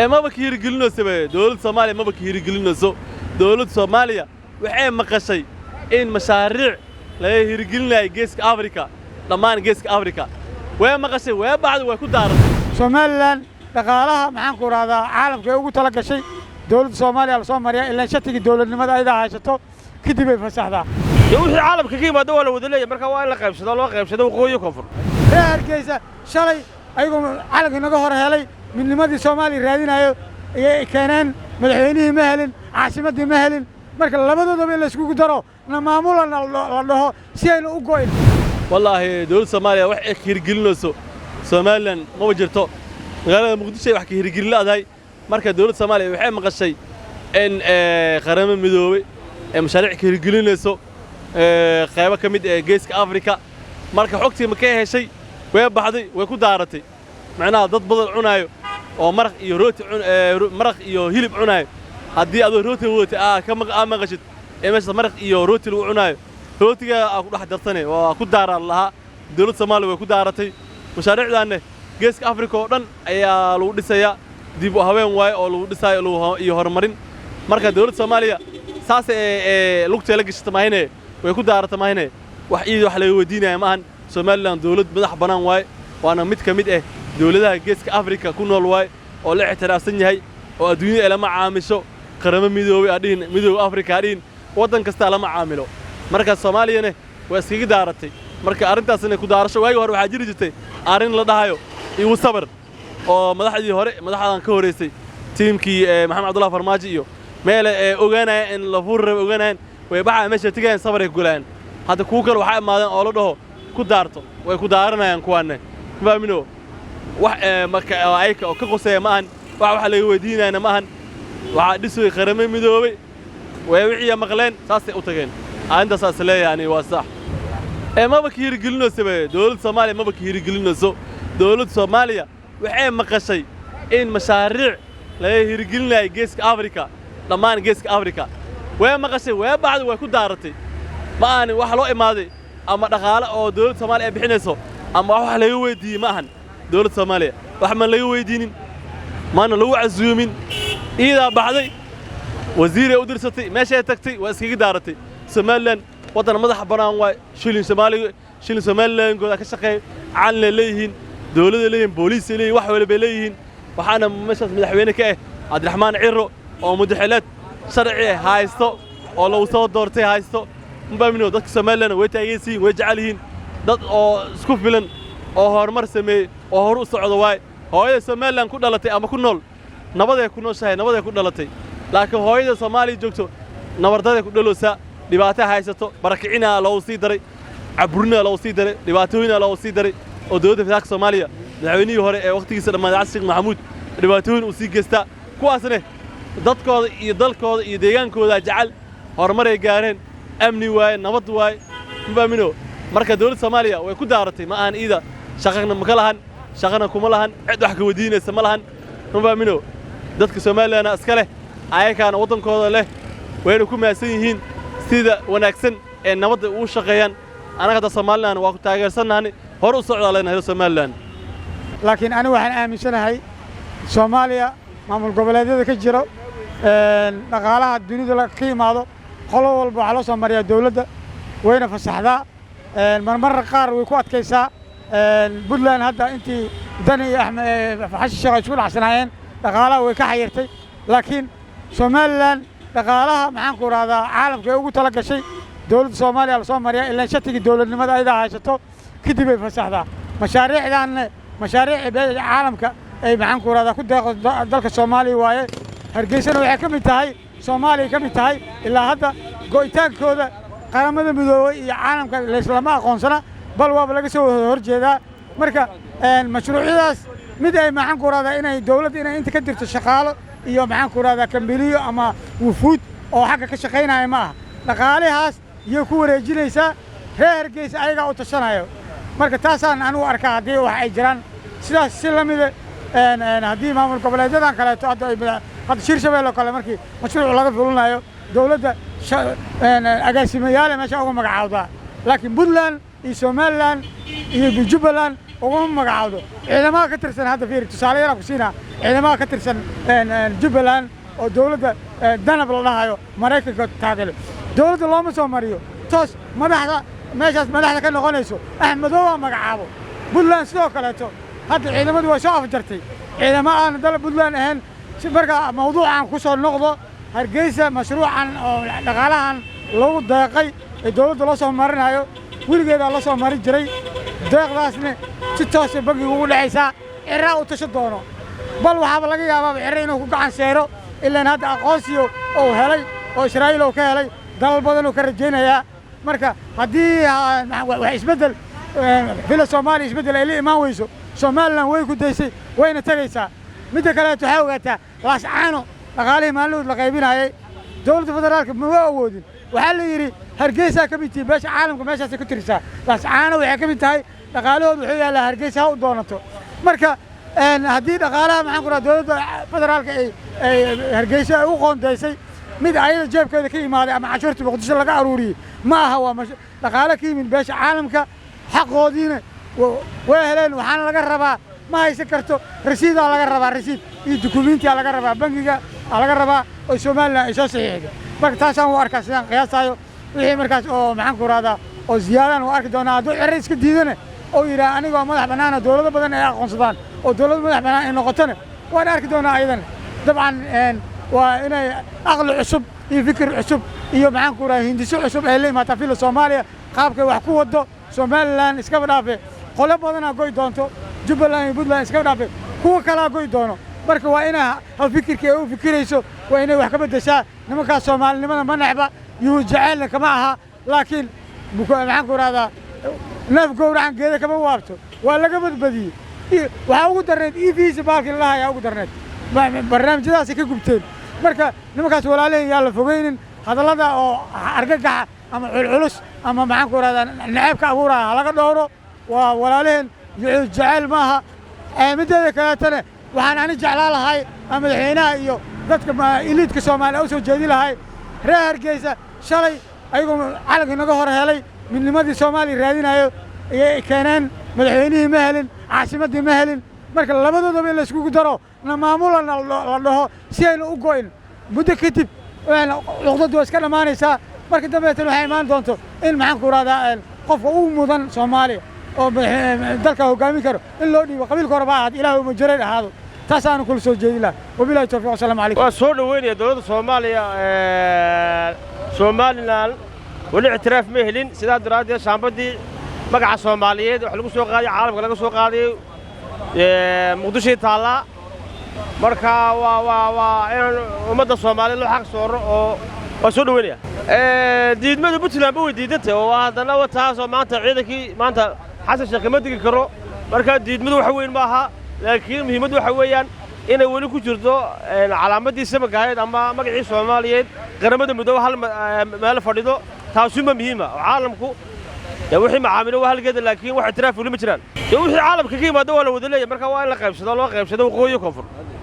Ee maba ka hirgelinayso be dowladda Soomaaliya, maba ka hirgelinayso. Dowladda Soomaaliya waxay maqashay in mashaariic laga hirgelinayo Geeska Afrika, dhammaan Geeska Afrika. Way maqashay, way baxday, way ku daaratay. Somaliland dhaqaalaha, maxaan ku rahdaa, caalamka ee ugu tala gashay dowladda Soomaaliya lasoo mariyaa, ilaan shatigii dowladnimada ayadaa haysato, kadib ay fasaxdaa. Dee wixii caalamka ka yimaado waa la wada leeyahay, marka waa in la qaybsado, loo qaybsado waqooyi, koonfur. Reer Hargeysa shalay ayagoo calanka inaga hor helay, midnimadii Soomaaliya raadinayo ayay keeneen. Madaxweynihii ma helin, caasimaddii ma helin. Marka labadoodaba in la iskugu daro na maamulana la dhaho si ayna u go'in. Wallaahi, dowladda Soomaaliya wax ay ka hirgelinayso Somaliland maba jirto. Magaalada Muqdisho ay wax ka hirgelin la'dahay. Marka dowladda Soomaaliya waxay maqashay in Qaramada Midoobay ee mashaariic ka hirgelinayso qaybo ka mid ee Geeska Afrika. Marka xogtii ma ka heshay, way baxday, way ku daaratay. Macnaha dad badan cunaayo oo maraq iyo rooti, maraq iyo hilib cunaayo, haddii adoo rooti wadatay aa maqashid ee meesha maraq iyo rooti lagu cunaayo, rootiga aa ku dhex darsane, waa ku daaraa lahaa. Dowladda Soomaaliya way ku daaratay. Mashaariicdaanne Geeska Afrika oo dhan ayaa lagu dhisayaa, dib u haween waaye oo lagu dhisaayo iyo horumarin. Marka dowladda Soomaaliya saas ee lugtee la gashata maahine, way ku daarata maahine, wax iyada wax laga weydiinaya ma ahan. Somaliland dowlad madax bannaan waaye, waana mid ka mid ah dowladaha Geeska Afrika ku nool waaye oo la ictiraafsan yahay oo adduunyada ay lama caamisho. Qaramo Midoobay aa dhihin, Midooda Afrika aa dhihin, waddan kastaa lama caamilo. Marka Soomaaliyana waa iskaga daaratay. Marka arrintaasna ku daarasho. Waagii hore waxaa jiri jirtay arrin la dhahayo "igu sabar", oo madaxdii hore, madaxdan ka horreysay, tiimkii Maxamed Cabdullahi Farmaajo iyo meele ee ogaanayaan in la fuuri rabo, ogaanayaan, way baxaya, meesha tegayaan, sabaray ku gulayaan. Hadda kuwo kale waxaa imaadeen oo la dhaho "ku daarto", way ku daaranayaan kuwaanne, mafahamino. Wax marka ayaka oo ka qoseeya ma ahan, wax waxa laga weydiinayana ma ahan. Waxaa dhisway Qaramo Midoobay, way wixii maqleen, saasay u tageen. Arintaasaas leeyahay ani waa sax. Ee maba ka hirgelinayso be dowladda Soomaaliya, maba ka hirgelinayso. Dowladda Soomaaliya waxay maqashay in mashaariic laga hirgelinayo Geeska Afrika, dhammaan Geeska Afrika. Way maqashay, way baxday, way ku daaratay. Ma aanin wax loo imaaday ama dhaqaale oo dowladda Soomaaliya ay bixinayso ama wax laga weydiiyey ma ahan. Dowladda Soomaaliya wax ma laga weydiinin, mana lagu casuumin. Iidaa baxday, wasiiray u dirsatay, meeshay tagtay, waa iskaga daaratay. Somaliland waddan madaxa bannaan waay. Shilin Soomaaliga, shilin Somalilandkooda ka shaqeeya, calanay leeyihiin, dowladay leeyihiin, booliisay leeyihin, wax walba bay leeyihiin. Waxaana meeshaas madaxweyne ka ah Cabdiraxmaan Ciro oo mudaxileed sharci haysto oo lagu soo doortay haysto, mafahmino. Dadka Somaliland way taageersan yihiin, way jecel yihiin. Dad oo isku filan oo horumar sameeyey oo hor u socdo waay. Hooyada Somaliland ku dhalatay ama ku nool nabaday ku nooshahay, nabaday ku dhalatay. Laakiin hooyada Soomaaliya joogto nabardaday ku dhaloosaa, dhibaato haysato, barakicinaa loogu sii daray, caburinaa loogu sii daray, dhibaatooyinaa loogu sii daray oo dowladda federaalka Soomaaliya, madaxweynihii hore ee wakhtigiisa dhammaaday, Xasan Sheekh Maxamuud, dhibaatooyin uu sii geystaa. Kuwaasne dadkooda iyo dalkooda iyo deegaankooda jecel, horumaray gaareen, amni waaye, nabad waaye, mafahmino. Marka dowladda Soomaaliya way ku daaratay. Ma ahan iida shaqana ma ka lahan, shaqana kuma lahan, cid wax ka weydiinaysa ma lahan, mafahmino. Dadka Somalilandna iska leh, ayakaana waddankooda leh, wayna ku mahadsan yihiin sida wanaagsan ee nabadda ugu shaqeeyaan. Annaga hadda Somaliland waa ku taageersannahay, hore u socdaa leenahay reer Somaliland. Laakiin anigu waxaan aaminsanahay Soomaaliya maamul goboleedyada ka jiro, dhaqaalaha dunida ka yimaado, qolo walba waxaa loo soo mariyaa dowladda, wayna fasaxdaa. Marmarra qaar way ku adkaysaa. Puntland hadda intii Dani iyo Axmed Xasan Sheekh ay isku dhacsanaayeen, dhaqaalaha way ka xayirtay. Laakiin Somaliland dhaqaalaha, maxaan ku rahdaa, caalamka ee ugu tala gashay dowladda Soomaaliya lasoo mariyaa, ilaan shatigii dowladnimada ayadaa haysato, kadib ay fasaxdaa. Mashaariicdanne mashaariic caalamka ay, maxaan ku rahdaa, ku deeqo dalka Soomaaliya waaye. Hargeysana waxay ka mid tahay Soomaaliya, ka mid tahay. Ilaa hadda go'itaankooda Qaramada Midoobey iyo caalamka layslama aqoonsana, bal waaba laga soo hor jeedaa. Marka mashruucyadaas mid ay, maxaan ku rahdaa, inay dowladda inay inta ka dirto shaqaalo iyo, maxaan ku rahdaa, kambaniyo ama wufuud oo xagga ka shaqaynaya ma aha. Dhaqaalahaas iyay ku wareejinaysaa, reer Hargeysa ayagaa u tashanayo. Marka taasaan anigu arkaa haddii wax ay jiraan sidaas si la mida. Haddii maamul goboleedyadan kaleeto hadda ay hadda Hirshabelle oo kale markii mashruuc laga fulinayo, dowladda agaasimayaale meesha uga magacaawdaa. Laakiin Puntland iyo Somaliland iyo Jubbaland Uguma magacaawdo ciidamada ka tirsan. Hadda fiiri, tusaale yaraa ku siinaa: ciidamada ka tirsan Jubbaland oo dowladda Danab la dhahayo, Maraykanka taageero, dowladda looma soo mariyo toos. Madaxda meeshaas madaxda ka noqonayso Axmedooba magacaabo. Puntland sidoo kaleeto, hadda ciidamadu way soo afjartay ciidamo aan dal Puntland ahayn. Si marka mawduucan ku soo noqdo, Hargeysa mashruucan oo dhaqaalahan lagu deeqay ee dowladda loo soo marinayo, weligeedaa loo soo marin jiray. Deeqdaasna si toosa bangiga ugu dhexaysaa. Ciraa u tasho doono, bal waxaaba laga yaabaaba Ciro inuu ku gacan seero, ilaan hadda aqoonsiyo uu helay oo Israa'iil uu ka helay, dalal badan uu ka rajaynayaa. Marka haddii wax isbeddel Villa Soomaaliya isbeddel ay la imaan weyso, Somaliland way ku daysay, wayna tegaysaa. Midda kaleeto, waxaa ogaataa Laascaano dhaqaalihii maalinood la qaybinayay dowladda federaalka ma awoodin. Waxaa la yidhi Hargeysaa ka mid tihi, beesha caalamka meeshaasay ku tirisaa. Laascaano waxay ka mid tahay, dhaqaalahood wuxuu yaallaa Hargeysa, ha u doonato. Marka haddii dhaqaalaha, maxaan ku rahaa, dowladda federaalka ay Hargeysa ay u qoondaysay, mid ayada jeebkeeda ka imaaday ama cashuurta Muqdisho laga aruuriyey ma aha, waa dhaqaale ka yimid beesha caalamka. Xaqoodiina way heleen, waxaana laga rabaa, ma haysan karto, rasiidaa laga rabaa, rasiid iyo dukumiintiyaa laga rabaa, bangiga aa laga rabaa oo Somaliland ay soo saxiixdo. Marka taasaan u arkaa sidaan qiyaasayo. Wixii markaas oo, maxaan ku rahdaa, oo ziyaadaan waa arki doonaa. Hadduu Ciro iska diidana oo yidhaha anigoo madax bannaana, dowlado badan ay aqoonsadaan oo dowlad madax bannaan ay noqotona, waan arki doonaa ayadana. Dabcan waa inay aqli cusub iyo fikir cusub iyo, maxaan ku rahaa, hindiso cusub ay la imaataa Villa Soomaaliya, qaabkay wax ku waddo. Somaliland iskaba dhaafe, qolo badanaa goy doonto. Jubbaland iyo Puntland iskaba dhaafe, kuwa kalaa goy doono. Marka waa inay hal fikirkii ay u fikirayso waa inay wax ka beddeshaa. Nimankaas soomaalinimada ma necba, Yuhuud jaceylna kama aha, laakiin maxaan ku rahdaa, neef gowracan geeda kama waabto. Waa laga badbadiyey. Waxaa ugu darneyd EVC baalkii la dhahayaa ugu darneyd, barnaamijyadaasay ka gubteen. Marka nimankaas walaalihin yaa la fogeynin. Hadallada oo argagaxa ama culculus ama, maxaan ku rahdaa, naceebka abuuraya ha laga dhowro. Waa walaaliheen, Yuhuud jaceyl maaha. Middeeda kaleetana, waxaan ani jeclaa lahay ama madaxweynaha iyo dadka elite-ka Soomaaliya u soo jeedi lahay: reer Hargeysa shalay ayagoo calanka naga hor helay, midnimadii Soomaaliya raadinayo ayay keeneen. Madaxweynihii ma helin, caasimaddii ma helin. Marka labadoodaba in layskugu daro na maamulana la dhaho si ayna u go'in. Muddo kadib cuqdadu waa iska dhammaanaysaa. Marka dambeetana waxay imaan doonto in, maxaan ku rahdaa, qofka ugu mudan Soomaaliya oo dalka hoggaamin karo in loo dhiibo, qabiilka horeba ahaado, Ilaah uma jareer ahaado. Taasaanu kula soo jeedin laha. Wabilahi tawfiiq, wasalaamu calaykum. Waa soo dhoweynaya dowladda Soomaaliya. Somaliland weli ictiraaf ma helin, sidaa daraaddeed shaambaddii magaca Soomaaliyeed wax lagu soo qaaday, caalamka laga soo qaaday, Muqdishoy taallaa. Marka waa inaan ummadda Soomaaliyeed loo xaq sooro oo waa soo dhoweynaya. Diidmada Puntland ba way diidantay oo haddana wa taasoo maanta ciidankii maanta Xasan Sheekh kama digi karo. Marka diidmadu wax weyn ma aha, laakiin muhiimaddu waxa weeyaan inay weli ku jirto calaamaddii samanka ahayd ama magacii Soomaaliyeed Qaramada Midoobe hal meel fadhido. Taasuma muhiima oo caalamku dee wixii macaamilo waa halgeeda, laakiin wax ictiraaf weli ma jiraan. Dee wixii caalamka ka yimaado waa la wada leeyahay, marka waa in la qaybsado, loo qaybsado waqooyi, koonfur.